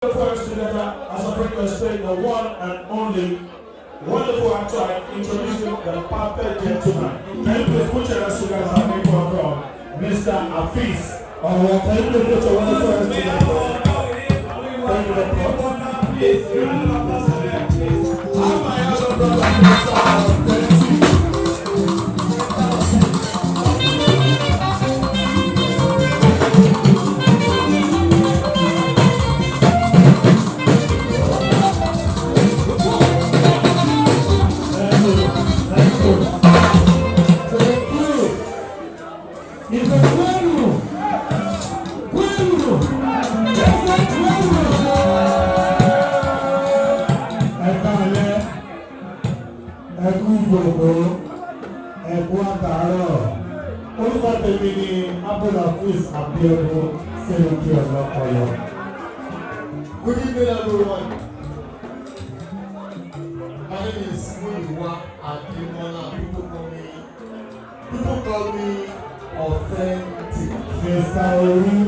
First together as I bring you straight the one and only wonderful actor I introducing the perfect gentleman. Can you please put your hands together and make welcome Mr. Afeez? Alright, can you please put your wonderful hands together? Thank you very much. Please, round of applause for them, please. I'm my elder brother, Mr. Authentic. Thank you. Thank you. Thank you. Ìgbà kwenu. Kwenu. Ẹsẹ̀ kwenu. Ẹ káalẹ́, ẹ kú gbogbo, ẹ kú àtàárọ̀. Orúkọ tèmi ni Abdulhafiz Abiodun Seriki Ọlọ́pọ̀lọ́. Good evening, everyone. My name is Muyiwa Ademola. People call me Authentic. Mr. Oru,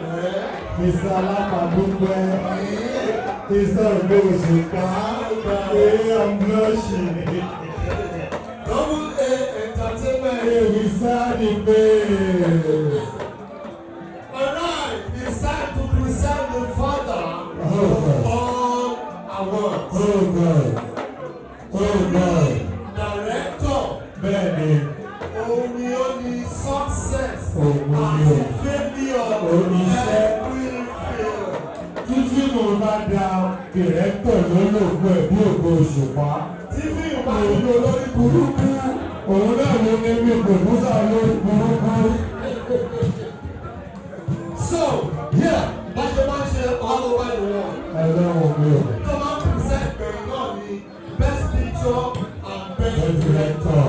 Eh? Mr. Alápàdúpẹ́, Eh? Mr. Ògbóòṣùpá, ee I'm blushing. Double A Entertainment. Èmi sáà ni pé. Alright, it's time to present the father of all awards. Oh God. Oh God. Director, Bẹ́ẹ̀ni, òun ni ó ní success Òun ni àti o. failure Òun ni iṣẹ́. every film. Tí fíìmù bá da director lólògbò ẹ̀ bí ògo òṣùpá. Tí fíìmù bá ti di olórí burúkú. Òun náà ló ní bí producer lórí burúkú. So, yeah, bá ṣe máa ń ṣe all over the world. Ọlọ́run mi ò. Tó máa ń present bẹ̀rẹ̀ náà ni best picture and best Best director. director.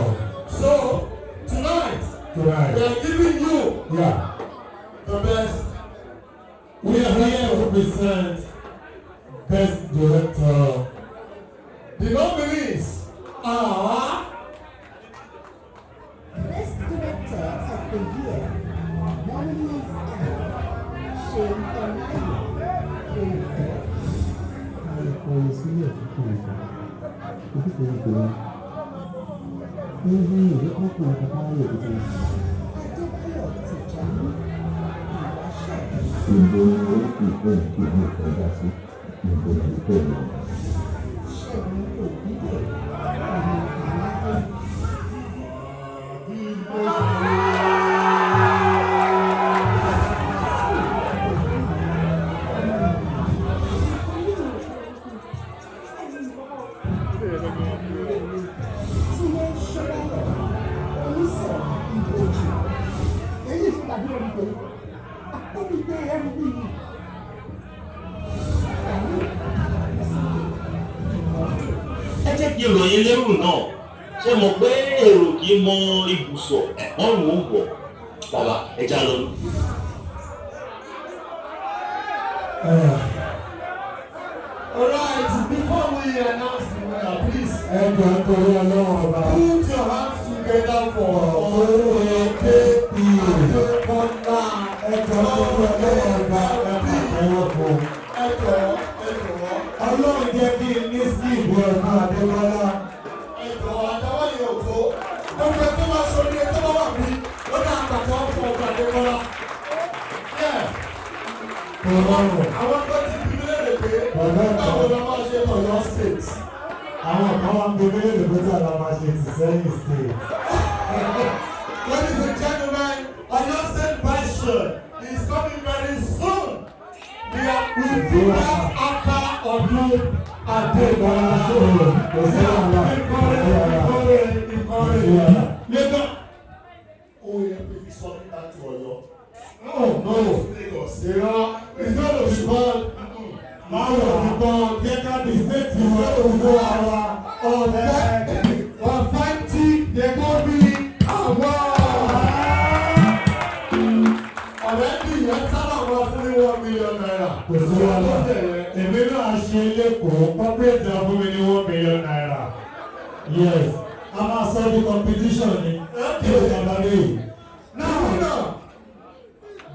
So, tonight, we Tonight. are giving you Yeah. the best. We are here to present best director. The nominees are Best Director of the Year. Nominees are Seun Onaye, Ofe, Fọyín sílẹ̀ fún ọkàn ojúkòó obìnrin ní ìwé kọ́kùnrin kankan wò ó ti Adebayo Tijani, Ìwáṣẹ̀, Ibo ni oríkì ìfẹ́ kí ìlú ìfẹ́ dá sí? Níbo ni ìfẹ́ rẹ̀? Ṣẹ́gun Ògúndé, Ọmọ Aládé. Túnde Ṣọ́báyọ̀, Onísọ̀ Ìbòjì. Èyí sì tàbí ẹni pé ẹni pé ẹni bí yìí. Ẹ jẹ́ kí n ràn yín lérò náà. Ṣé mo pé èrò kì í mọ ibùsọ̀ ọ̀rùn ó wọ̀? Bàbá, ẹ já lọ. Alright, before we announce the winner, please Ẹ jọ̀ọ́, nítorí Ọlọ́run ọba. put your hands together for OAKP. Ademola. Ẹ jọ̀ọ́, nítorí Ọlọ́run ọba, ẹ pàtẹ́wọ́ fún un. Ẹ jọ̀ọ́, ẹ jọ̀ọ́, Ọlọ́run jẹ́ kí n ní skill ẹ̀gbọ́n Adébọ́lá. ẹ jọ̀ọ́, àtàwọn yìí ò tó. Gbogbo ẹ tó máa ṣorí ẹ tó bá wà bí, ó dá àgbàtà fún ọgbà Adébọ́lá. Yeah. Kò rọrùn. Àwọn tó ti bí mi léèrè pé Bàbá báwo la máa ṣe Ọ̀yọ́ State. Àwọn kan wá ń gbé mílíọ̀nù pé tí a lọ máa ṣe ti sẹ́yìn state. Ladies and gentlemen, Ọ̀yọ́ State version is coming very soon. We do that after ọdún Adébọ́lá. Kò sí wàhálà. Kò sí wàhálà. Ìkórè, Kò sí ìkórè. wàhálà. Later, OAP is coming back to Ọ̀yọ́. Oh no. Lagos. Irọ́, it's gonna be called. Báwo ni kan jẹ́ ká di state wọn owó ara Authentic, authentic Degobi Award. Ọ̀rẹ́dì yẹn sábà máa fún ní ₦1 million. Kò sí wàhálà. Èmi náà ṣe lẹ́kọ̀ọ́ corporate náà fún mi ní ₦1 million. Yes. A máa sọ di competition ni. Kí ló dàgbà lé yìí? Now,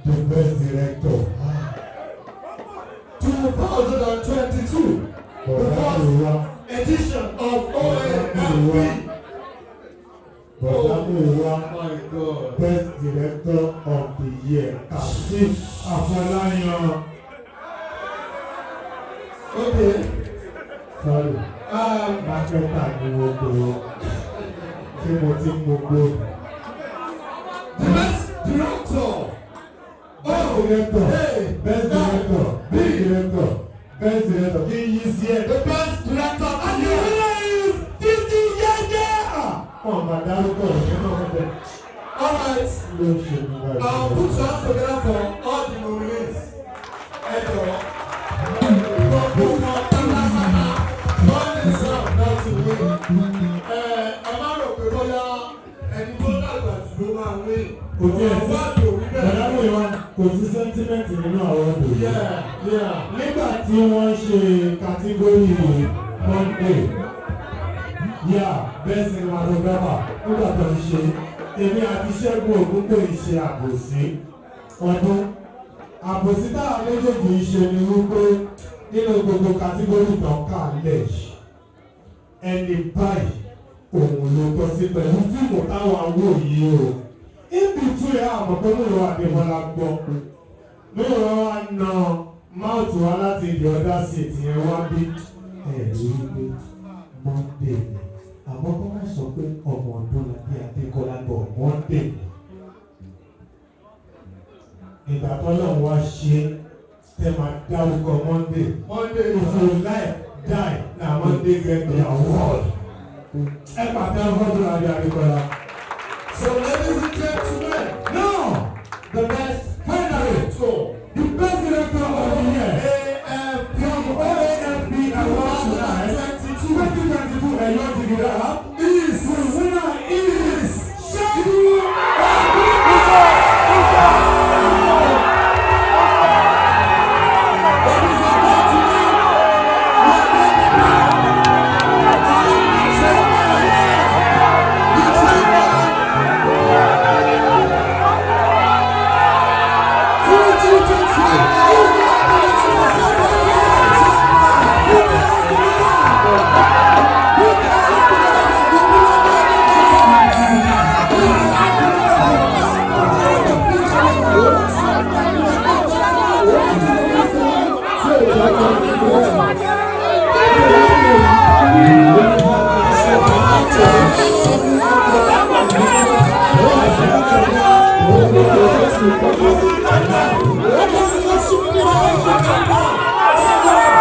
The best director. 2000. 2022, the first edition of OAFP. Bọ̀dá Múyìwá, My God. Best Director of the Year, Kazeem Afọláyan. Okay. Sorry, marketer ni mo pè ó tí mo ti ń gbogbo. The best director. Best director, best director, best director, best director, kí n yí sí ẹ. The best director of the And the year. winner is Títí Yẹ́yẹ́. Wọ́n máa dárúkọ ìyẹn náà wọ́n bẹ̀ All right. ló ń ṣe ní báyìí. Put your hands together for all the nominees. Ẹ jọ̀ọ́. Gbogbo wọn pátápátá wọ́n deserve láti win. Ẹ má rò pé bóyá ẹni tó dàgbà jù ló máa win. Kò tí ẹ̀ sí Àwọn àgbò wí Bọ̀dá bẹ́ẹ̀. Múyìwá, kò sí sentiment nínú àwọn ọ̀dọ́ yìí. Nígbà tí wọ́n ṣe category Monday, yeah, best cinematographer, nígbà tó ń ṣe, èmi àti Ṣẹ́gun Ògúngbè ṣe àbòsí ọdún. Àbòsí táwọn méjèèjì ń ṣe ni wípé nínú gbogbo category tó ń kà lẹ̀ yìí, ẹni báyìí òun ló tọ́ sí pẹ̀lú fíìmù táwọn wò yìí o. In between, àmọ̀ pé Múyìwá Adémọ́lá gbọ́. Múyìwá wa na mouth wa láti the other seat yẹn wá bí ẹ̀ rí pé Monday ni, àmọ́ kọ́ má sọ pé ọmọ ọdún la bí Adékọ́lá bọ̀, Monday ni. Ìgbà tọ́lọ́run wá ṣe tẹ́ máa dárúkọ Monday. Monday. If you like die, na Monday get the award. Ẹ pàtẹ́ fọ́dún adé Adékọ́lá. So ladies and gentlemen, Now, the best finally, director. the best director of the year AFP from OAFP Awards tonight, 2022, Ẹ̀yọ́ Jìgìdá, is the winner is Ṣẹ́gun Ògúngbè. Ladies and gentlemen, the chairman, the chairman.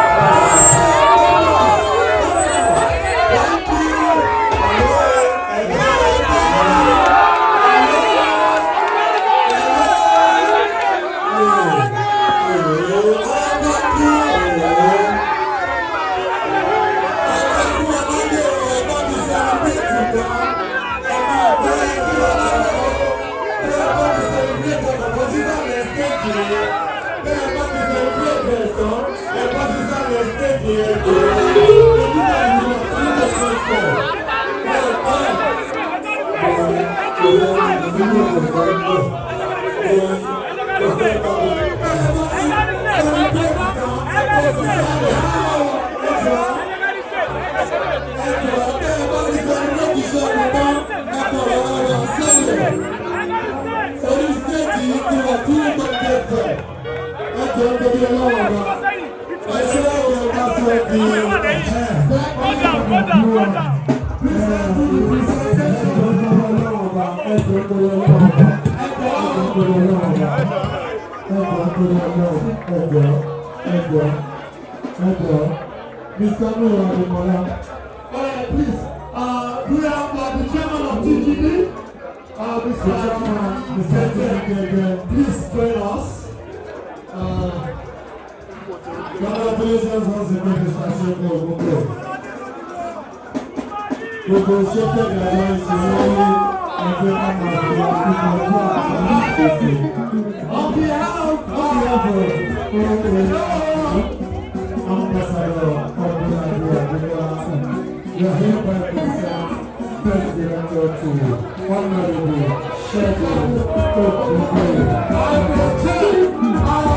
Orí stage yìí ti wà tí ó gbọ́ kẹsẹ̀. Ẹ jẹ́ nítorí Ọlọ́run ọba. Ẹ ṣe ọ̀rọ̀ ọba sọ di Go down, go down, go down. Please let's do the presentation. Mr. Muyiwa Ademola. Alright, please. Do we have the chairman of TGD? Mr. Mr. Gege. Please join us. Congratulations once again, Mr. Segun Ogungbe. Gbogbo iṣẹ́ tẹ̀lé ọjọ́ ń ṣe lórí ẹgbẹ́ káma fi akíkanjú àti ìpèsè. On behalf of On behalf of OAFP, Ambassador Odunlade Ademola, we are hereby present Best Director to Honorable Segun Ogungbe. I'm the chair of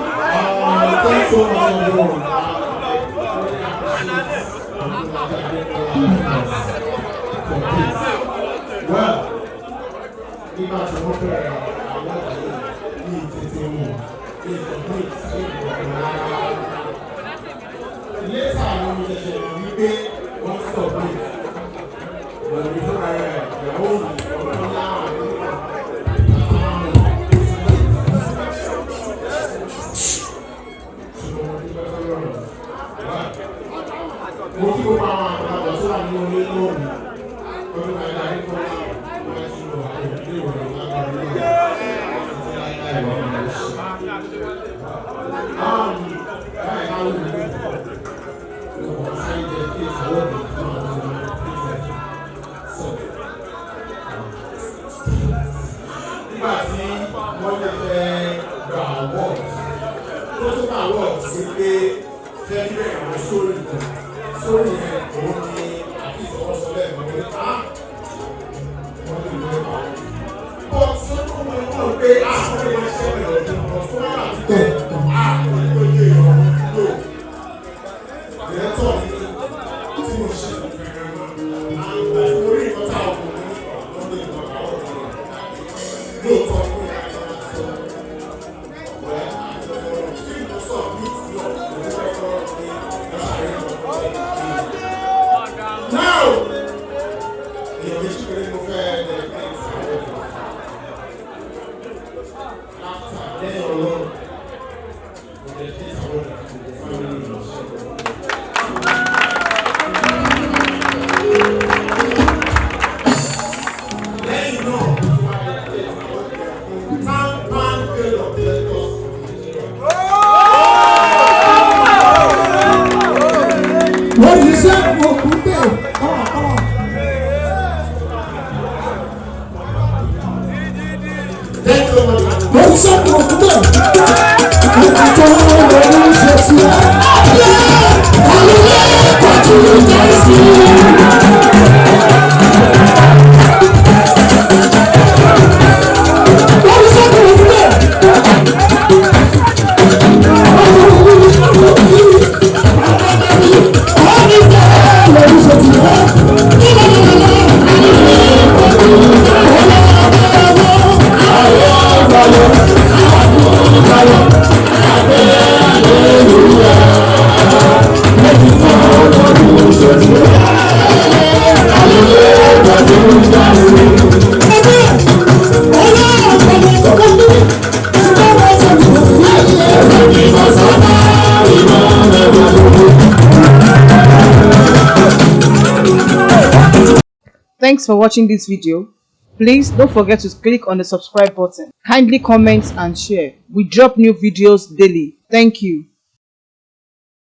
Thanks so much, everyone. For this. Well, nígbà tí wọ́n bẹ̀rẹ̀ àwọn àlàyé ní tètè mọ̀ ní complete sí ìgbọ̀ngàn rárá. Later ni mo ṣẹ̀ṣẹ̀ mọ̀ wípé wọ́n submit. Pẹ̀lú fúnra rẹ̀ ìyàwó mi ọ̀rọ̀ ńlá àwọn mo kí gbogbo àwọn àgbàlagbà tó wà ní orí lónìí ọdún adarí kọ́lá wọ́n ti lọ àwọn ìdílé ìwọ̀n lágbára lórí àti láìláì wọ́n máa ń ṣe. Báyìí ká ló ń gbé lọ́wọ́ sáré jẹ́ kí ìṣòro mi fún àwọn ọmọ ìpínlẹ̀ sọ. Nígbà tí wọ́n lè fẹ́ gba award tó tún gba award sí pé fẹ́ bẹ̀rẹ̀ àwọn sórí kan sórí yẹn òun ni àfihàn lẹ́ẹ̀kan pé á wọ́n lè lè pa. But sọ́kùn mi wọ́n pé á wọ́n lè máa ṣẹ́ bẹ̀rẹ̀ ọdún kan tó wà láti pé á wọ́n lè tó yé ìrọ̀ lò. Dìrẹ́tọ̀ mi tí mo ṣe àti mo rí nǹkan tá a kò ní wọ́n lè gbà àwọn ọ̀rọ̀ lóòótọ́ fún ìyá àti ọmọ sọ. Wẹ́ àti ọmọ fíìmù sọ̀ ní ìtìlọ̀ òun fẹ́ sọ̀rọ̀ pé now, èèyàn méjì péré mo fẹ́ dedicate àwọn ọ̀dọ́. After lẹ́yìn ọlọ́run, mo dedicate àwọn ọ̀dọ́ to the family ìránṣẹ́. Lẹ́yìn náà, mo tún wá dedicate àwọn ọ̀dọ́ fún Tampan Guild of Directors of Nigeria. Wọ́n ti ṣe òkú bẹ́ẹ̀. Thank you so much. Wọ́n ti ṣe òkú bẹ́ẹ̀. Òkú tó lórí ṣe sí ẹ. Olùdó kọjú ìjà sí. Wọ́n ti ṣe òkú bẹ́ẹ̀. Thank Thanks for watching this video. Please don't forget to click on the subscribe button. Kindly comment and share. We drop new videos daily. Thank you.